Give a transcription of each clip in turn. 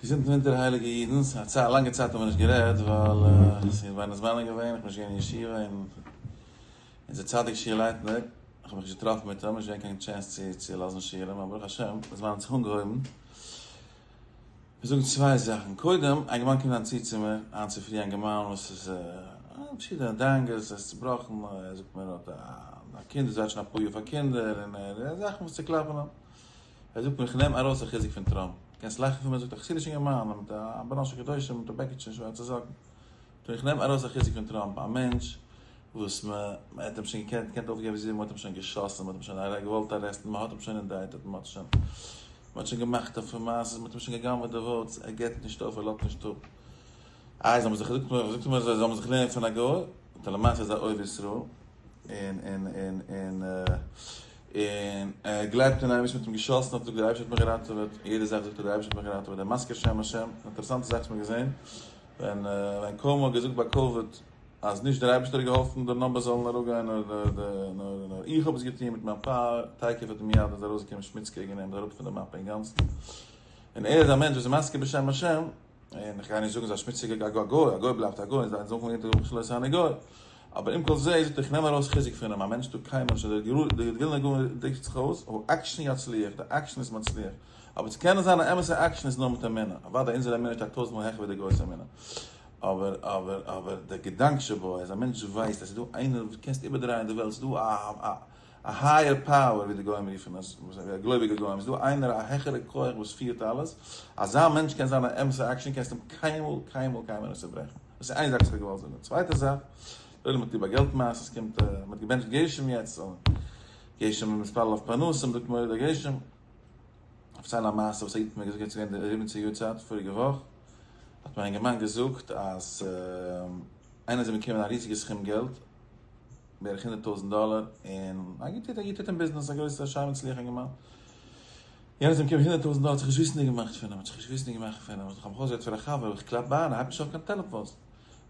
געזונטן ווינטער הייליגע אידן, ס'איז א לאנגע צייט האבן מיר נישט גערעדט ווייל ס'איז בין הזמנים געווען, איך בין נישט געווען אין ישיבה און אונזער צדיק שי' לייטנער, איך האב מיך נישט געטראפן מיט אים, נישט געווען קיין chance צו צו לאזן שיעורים, אבער ברוך השם די זמן האט זיך אנגעהויבן. כ'וויל זאגן צוויי זאכן, קודם, א אינגערמאן קומט היינט צו צו מיר, היינט צופרי א אינגערמאן וואס איז פשוטע דאגות, ער איז צובראכן, ער זאגט מיר ער האט א קינד וואס ווארט שוין אפאר יאר פאר קינדער, און זאכן וואס צוקלאפן אים. ער זאגט מיר איך נעם ארויס א חיזוק פון טראמפ, קענסט לאכן פון מיר זאגט א חסידישע אינגערמאן מיט א בראש הקדושה מיט א בעקיטשע און שווארצע זאקן, זאגט ער איך נעם ארויס א חיזוק פון טראמפ, א מענטש וואס מען האט אים שוין געקענט געקענט אויפגעבן זיבן, מען האט אים שוין געשאסן, מען האט אים שוין געוואלט arrest ן, מען האט אים שוין indicted, מען האט שוין מען האט שוין געמאכט אויף אים מעשות, מען האט אים שוין גע'גנב'עט די votes, ער געבט נישט אויף, ער לאזט נישט אפ. איי זאל מען זיך זאגט מען זאגט מען זאל מען זיך לערנען פון א גוי, זאגט ער למעשה איז א אוהב ישראל, און און און און און ער גלייבט אין אייבערשטן, מ'האט אים געשאסן, האט ער געזאגט דער אייבערשטער האט מיך געראטעוועט, יעדע זאך זאגט ער דער אייבערשטער האט מיך געראטעוועט, דער מזכיר שם השם, אינטערעסאנטע זאך האט מען געזען, ווען ווען קאומא האט געזאגט ביי קאוויד אז נישט דער אייבערשטער האט געהאלפן די numbers זאלן אראפגיין נאר די נאר נאר איך האב עס געטון מיט מיין power, תיכף האט מיד איז ארויסגעקומען שמוץ קעגן אים, איז אראפ פון די מאפע אינגאנצן, און ער איז א מענטש וואס איז מזכיר בשם השם. און איך גיי נישט זאגן ס'איז א שמוציגע א גוי, א גוי בלייבט א גוי, און זיי זאגן פון יענעם שלא עשני גוי. אבער עם כל זה זאגט ער איך נעם ארויס חיזוק פון אים, א מענטש טאר קיינמאל נישט, דער ווילנער גאון דרוקט זיך אויס, עקשן יצליח, די עקשן איז מצליח. אבער צו קענען זיין א אמת'ע עקשן איז נאר מיט אמונה. אוודאי אונזער אמונה שטייט טויזנט מאל העכער ווי די גוי'ס אמונה. אבער אבער אבער דער געדאנק שבו אז א מענטש ווייסט אז ס'איז דא איינער וואס קענסט איבערדרייען די וועלט, ס'איז דא א א א higher power ווי די גוים רופן עס, גלויביגע גוים, ס'איז דא איינער א העכערע כח וואס פירט אלעס, אזא מענטש קען זיין א אמת'ע עקשן, קענסט אים קיינמאל קיינמאל קיינמאל נישט צוברעכן. דאס איז איין זאך וואס איך האב געוואלט זאגן. צווייטע זאך, דער עולם האט ליב א געלט מעשה, עס קומט, מען האט געבענטשט גשם יעצט, גשם איז מתפלל אויף פרנסה, מען זאגט מוריד הגשם. איך פארצייל א מעשה וואס א איד האט מיר געזאגט, יעצט איז געווען די ריבניצער יארצייט פאריגע וואך, האט מיר א אינגערמאן געזאגט אז איינער איז אים געקומען א ריזיגע סכום געלט, בערך 100,000 דאלער, און א גוטער א גוטער אין ביזנעס, א גרויסער שיין מצליח אינגערמאן. יענער איז אים געקומען 100,000 דאלער, האט זיך נישט וויסנדיג געמאכט פון אים, האט זיך נישט וויסנדיג געמאכט פון אים, איך האב מיך אויסגערעדט פאר א חבר, איך קלאפ ביי איין, ער הייבט נישט אויף קיין טעלעפאנס.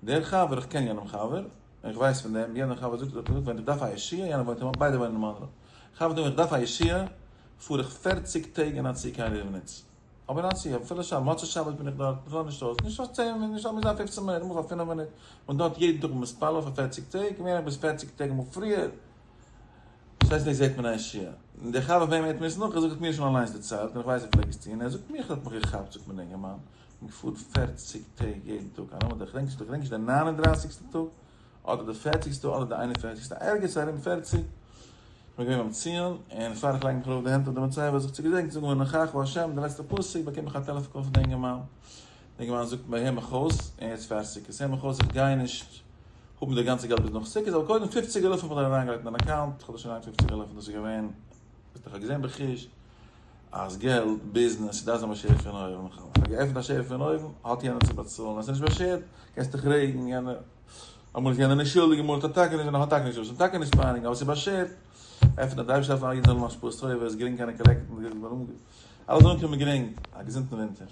דער חבר, איך קען יענעם חבר, און איך ווייס פון דעם, יענער חבר זאגט, האט געזאגט, ווען איך דארף א ישועה, יענער וואוינט אין מאנרא, ביידע וואוינען אין מאנרא. חבר זאגט, ווען איך דארף א ישועה, פאר איך פערציג טעג אין א צי קיין ריבניץ. אבער אין א צי, אפילו שבת, מוצאי שבת בין איך דארט, איך לאז נישט אויס, נישט פאר צען מינוט, נישט מוז זיין פופצן מינוט, אמאל פאר פינף מינוט, און דארט יעדן טאג מתפלל פאר פערציג טעג, מער ביז פערציג טעג אמאל פריער, פארשטייסט דאס זעט מען א ישועה. און דער חבר וועם ער האט מיר עס נאכגעזאגט האט מיר שוין אליינס דערציילט, און איך ווייס ער פלעג עס טון, ער זאגט מיך האט מיך געכאפט, זאגט מיר דער אינגערמאן, איך בין געפארן פערציג טעג יעדן טאג, קיין אנדערע, איך געדענק נישט דער ניין און דרייסיגסטע טאג, אדער די פערציגסטע אדער די איין און פערציגסטע, ערגעץ ארום פערציג, איך בין געווען ביים ציון, און פאר איך לייג מיך ארויף די הענט אויף די מצבה זיך צו געזעגענען, צו זאגן ונוכחה השם, די לעצטע פסוק, באקום איך א טעלעפאן call פון די אינגערמאן, די אינגערמאן זאגט מיר הער מיך אויס, און יעצט פאר סוכות, הער מיך אויס איך גיי נישט האבן די גאנצע געלט ביז נאך סוכות, אבער קודם פופציג אלפים האב איך דיר אריינגעלייגט אין דיין account, איך האב דיר שוין אריין פופציג אלפים, דאס איז געווען, איך האב געזען בחוש אז געלט, ביזנעס, ס'דארף זיין באשערט פון אויבן, איך האב געעפנט א שער פון אויבן, האט יענער צו באצאלן, אז ס'איז נישט באשערט, קענסט דיך רעגן, יענער. אמאל איז יענער נישט שולדיג, אמאל האט ער טאקע נישט, יענער האט טאקע נישט, וואס טאקע נישט פייניגן, אבער ס'איז באשערט. עפענט א דייווער שאפ פאר א איד זאל האבן השפעות טובות, גרינג קענען collect ן, אלעס זאל אנקומען גרינג, א געזונטן ווינטער.